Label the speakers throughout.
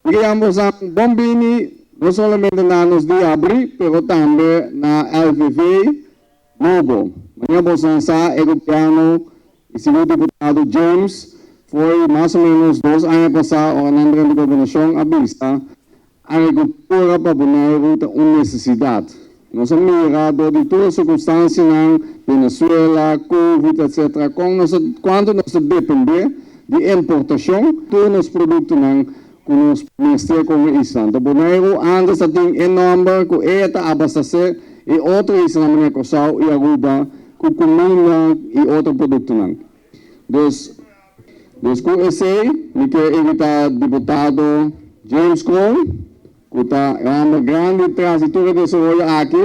Speaker 1: Mi ke yama boso bon bini no solamente na nos dia habrí, pero tambe na LVV nobo. Manera boso sa, e gobièrnu i sigur diputado James foi mas o ménos 2 aña pasá, ora nan drenta gobernashon, a bisa agrikultura pa Boneiru ta un nesesidat. Nos a mira dor di tur sirkunstansianan, Venezuela, COVID, etc. Kon nos, kuantu nos ta dependé di importashon, tur nos produktonan ku nos mester komo isla. Anto Boneiru antes tin e nòmber ku e ta abastesé e otro isla manera Kòrsou i Aruba ku kuminda i otro produktonan. Dus ku esei, mi ke invitá diputado James Kroon, ku ta un grandi tras di tur e desaroyo aki,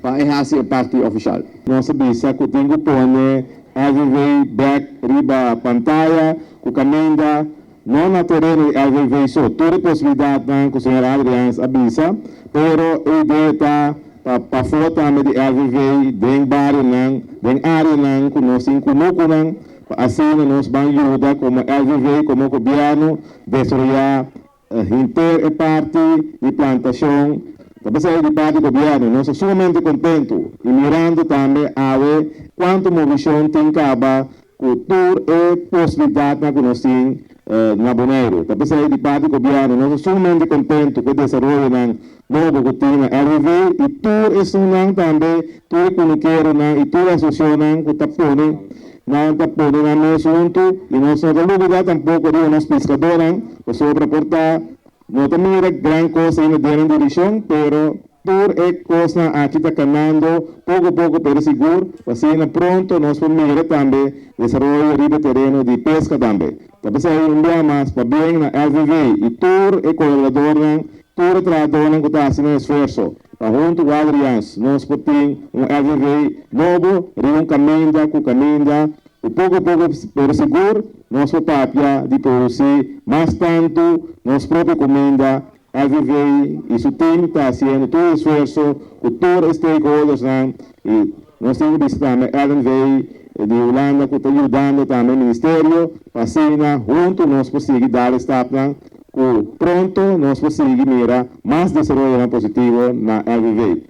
Speaker 1: pa hasi e parti ofisial.
Speaker 2: Nos a bisa ku tin ku pone LVV bèk riba pantaya, ku kaminda, no na tereno di LVV so, tur posibilidat ku señor Adrians a bisa, pero e idea ta pa pafó tambe di LVV, den barionan, den areanan, ku nos tin kunukunan, asina nos ban yuda komo LVV, komo gobièrnu, desaroyá henter e parti di plantashon. Apesar di parti di gobièrnu, nos ta sumamente kontentu i mirando tambe awe kuantu movishon tin kaba ku tur e posibilidat ku nos tin na Boneiru. Apesar di parti di gobièrnu, nos ta sumamente kontentu ku e desaroyo nobo ku tin na LVV i tur esunnan tambe, tur kunukeronan i tur asosiashonnan ku ta pone nan ta pone nan mes huntu i nos no ta lubidá tampoko di nos piskadónan, pasobra por ta no ta mira gran kos den direkshon, pero tur e kosnan aki ta kanando poko poko pero sigur, asina pronto nos por mira tambe desaroyo riba tereno di peska tambe. P'esei un dia mas pabien na LVV i tur e kolaboradónan, tur e trahadónan ku ta hasiendo esfuerso pa huntu ku Adrians nos por tin un LVV nobo, riba un kaminda ku kaminda, i poko poko pero sigur nos por papia di produsí mas tantu nos propio kuminda. LVV i su team ta hasiendo tur esfuerso ku tur stakeholders i nos tin ku bisa tambe LNV di Hulanda ku ta yudando tambe ministerio pa asina huntu nos por sigui dal stapnan ku pronto nos por sigui mira mas desaroyo positivo na LVV.